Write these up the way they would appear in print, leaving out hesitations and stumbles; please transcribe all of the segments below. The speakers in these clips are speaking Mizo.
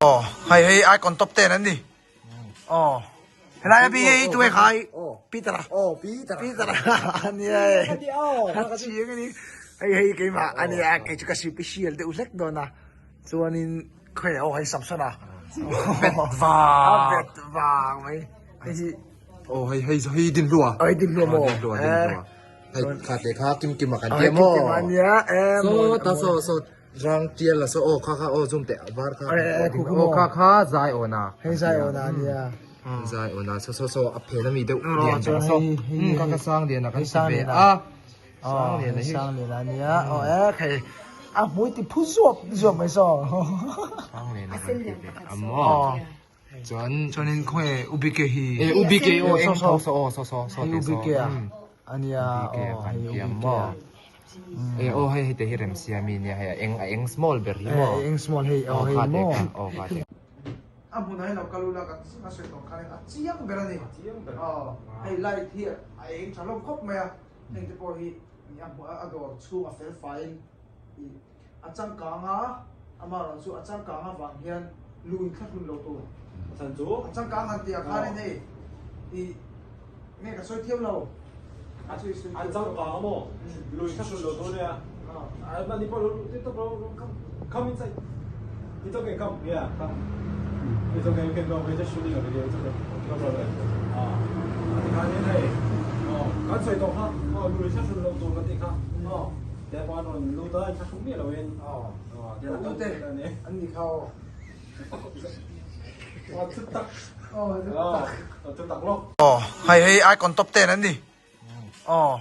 Aw hei hei icon top ten an ni aw helai a bi hei tu e khai Peter a aw Peter Peter a nia e a chiang a ni hei hei keimah a nia kei chu ka special deuh hlek dawn a chuanin khawi aw hei Samson a bet vang a bet vang mai hei hi aw hei hei hei din hlua hei din hlua maw din hlua din hlua hei kha te kha kim kim a kan tia maw kim kim a nia e so ta so so rang tial la so aw kha kha aw zoom teh var kha aw kha kha zai aw na hei zai aw na nia zai aw na so so so a phen ami deuh lian deuh so kha kha sang lian a kan ti ve a sang lian a hi sang lian a nia aw e khai a hmui ti phu zuap zuap mai so sang lian a kan ti ve a maw chuan chuanin khawnge ubike hi e ubike aw eng tho so aw so so so hei ubike a ania aw kan hei ti a ubike maw a e aw hei hei te hi remsiami nia hei a eng a eng small ber hi maw eng small hei aw hei kha te maw kha aw kha te a hmunah hian lo kal ula kan a sawi tawh khan a chiang ber a ni aw hei light hi a eng tha hlawm khawp mai a heng te pawh hi a hmu a dawr chhung a fel faiin ih A changkang a, amaherawhchu a changkang avang hian lui thlahlun lo tur. A chan chu? A changkang han tih ah khanin hei ih nge ka sawi thiam lo. A changkang a maw? Lui thlahlun lo tur nia. A mahni pawh lo luh tir tawp lo, come come inside. It's okay, come, yeah, come. It's okay, you can go, we're just shooting a video, it's okay, no problem. Ah, a ti khanin hei, oh, kan sawi tawh kha, oh, lui thlahlun lo tur ka tih kha, oh. Te pawh an rawn lut a, in thlahrung miah loin. Aw. Aw, U te, an ni kha aw. Aw, thu tak. Aw, thu tak. Aw, thu tak lawk. Aw, hei hei icon top ten an ni. Aw,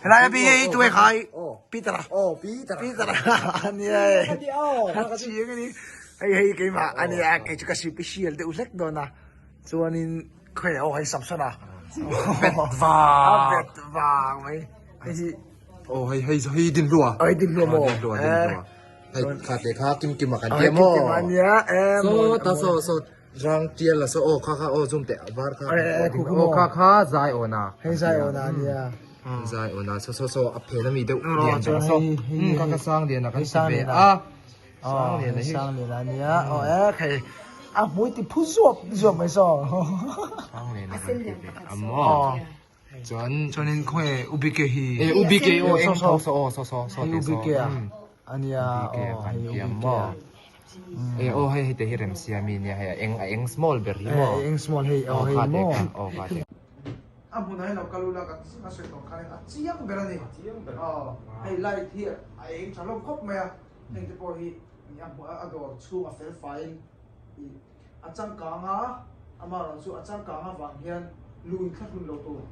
helai a bi hei tu e khai Peter a. Aw, Peter a. Peter a nia e. A chiang a ni. Hei hei keimah a nia, kei chu ka special deuh hlek dawn a. Chuanin khawi aw hei Samson a. Bet vang. A bet vang mai. Hei hi Aw hei hei hei din hlua. Hei din hlua maw? Din hlua din hlua. Hei kha te kha kim kim a kan tia maw? Kim kim a nia e. So ta so so rang tial la so aw kha kha aw zoom teh var kha. Aw kha kha zai aw na. Hei zai aw na nia. Zai aw na so so so a phen ami deuh lian deuh so. Kha kha sang lian a kan ti ve a. Sang lian a hi. Sang lian a nia. Aw e khai a hmui ti phu zuap zuap mai so. Sang lian a kan ti ve a maw? Chuan chuanin khawnge ubike hi e ubike aw eng tho so aw so so so hei te so ubike a ania ubike aw kan hei tia ubike maw a e aw hei hei te hi remsiami nia hei a eng a eng small ber hi maw e eng small hei aw aw hei kha te maw kha aw kha te a hmunah hian lo kal ula kan a sawi tawh khan a chiang ber a ni chiang ber aw hei light hi a eng tha hlawm khawp mai a heng te pawh hi a hmu a dawr chhung a fel faiin ih A changkang a, amaherawhchu a changkang avang hian lui thlahlun lo tur.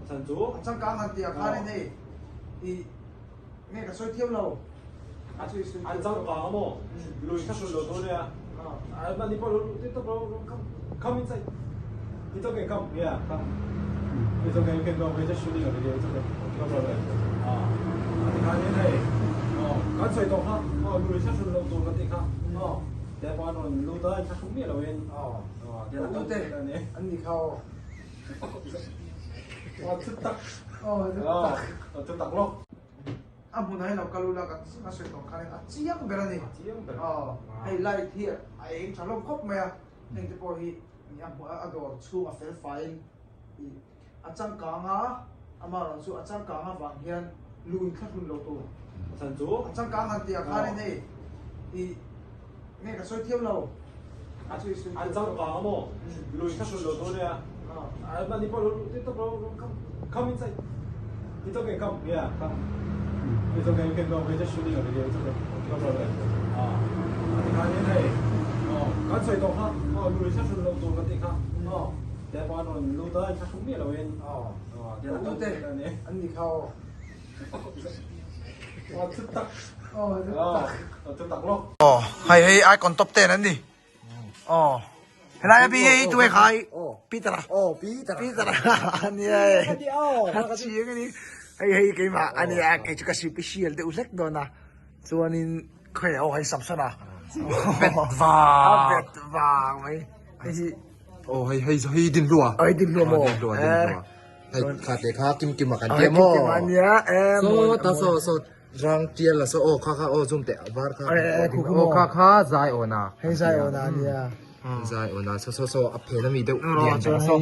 A chan chu? A changkang han tih ah khanin hei ih nge ka sawi thiam lo. A changkang a maw? Lui thlahlun lo tur nia. A mahni pawh lo luh tir tawp lo, come come inside. It's okay, come, yeah, come. It's okay, you can go, we're just shooting a video, it's okay, no problem. Ah, a ti khanin hei, aw, kan sawi tawh kha, aw, lui thlahlun lo tur ka tih kha, aw. Te pawh an rawn lut a, in thlahrung miah loin. Aw. Aw, te la U te, an ni kha aw. Aw, thu tak. Aw, thu tak. Aw, thu tak lawk. A hmunah hian lo kal ula kan a sawi tawh khan a chiang ber a ni. A chiang ber. Aw, hei light hi a eng tha hlawm khawp mai a, heng te pawh hi a hmu a dawr chhung a fel faiin ih a changkang a, amaherawhchu a changkang avang hian lui thlahlun lo tur. A chan chu? A changkang han tih ah khanin hei ih nge ka sawi thiam lo. A changkang a maw? Lui thlahlun lo tur nia. A mahni pawh lo luh tir tawp lo, come come inside. It's okay, come, yeah, come. It's okay, you can go, we're just shooting a video, it's okay, no problem. Ah, a ti khanin hei, aw, kan sawi tawh kha, aw, lui thlahlun lo tur ka tih kha, aw. Te pawh an rawn lut a, inthlahrung miah loin. Aw. Aw, te an U te kal a ni. An ni kha aw. Aw, thu tak. Aw, thu tak. Aw, thu tak lawk. Aw, hei hei icon top 10 an ni. Aw. Helai a bi hei tu hei khai. Peter a. Aw, Peter a. Peter a. Ania e. A chiang a ni. Hei hei keimah ania kei chu ka special deuh hlek dawn a. Chuanin khawi aw hei Samson a. Bet vang. A bet vang mai. Hei hi. Aw hei hei hei din hlua. Hei din hlua maw. Din hlua din hlua. Hei kha te kha kim kim a kan tia maw. Kim kim a nia. So ta so so rang tial a so aw kha kha aw zoom teh var kha. Aw kha kha zai aw na. Hei zai aw na nia. Zai aw na so so so a phen ami deuh lian deuh so.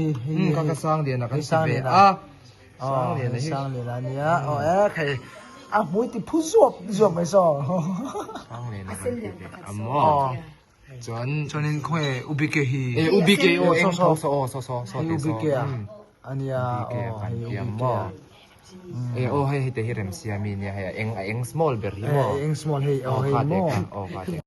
Kha kha sang lian a kan ti ve a. Sang lian a hi. Sang lian a nia. Aw e khai a hmui ti phu zuap zuap mai saw. Sang lian a kan ti ve a maw. Chuan chuanin khawnge UBK hi. E UBK aw eng tho saw aw saw saw saw te saw. UBK a ania aw hei UBK a. E aw hei hei te hi remsiami nia hei a eng a eng small ber hi maw. E eng small hei aw hei maw. Aw kha te.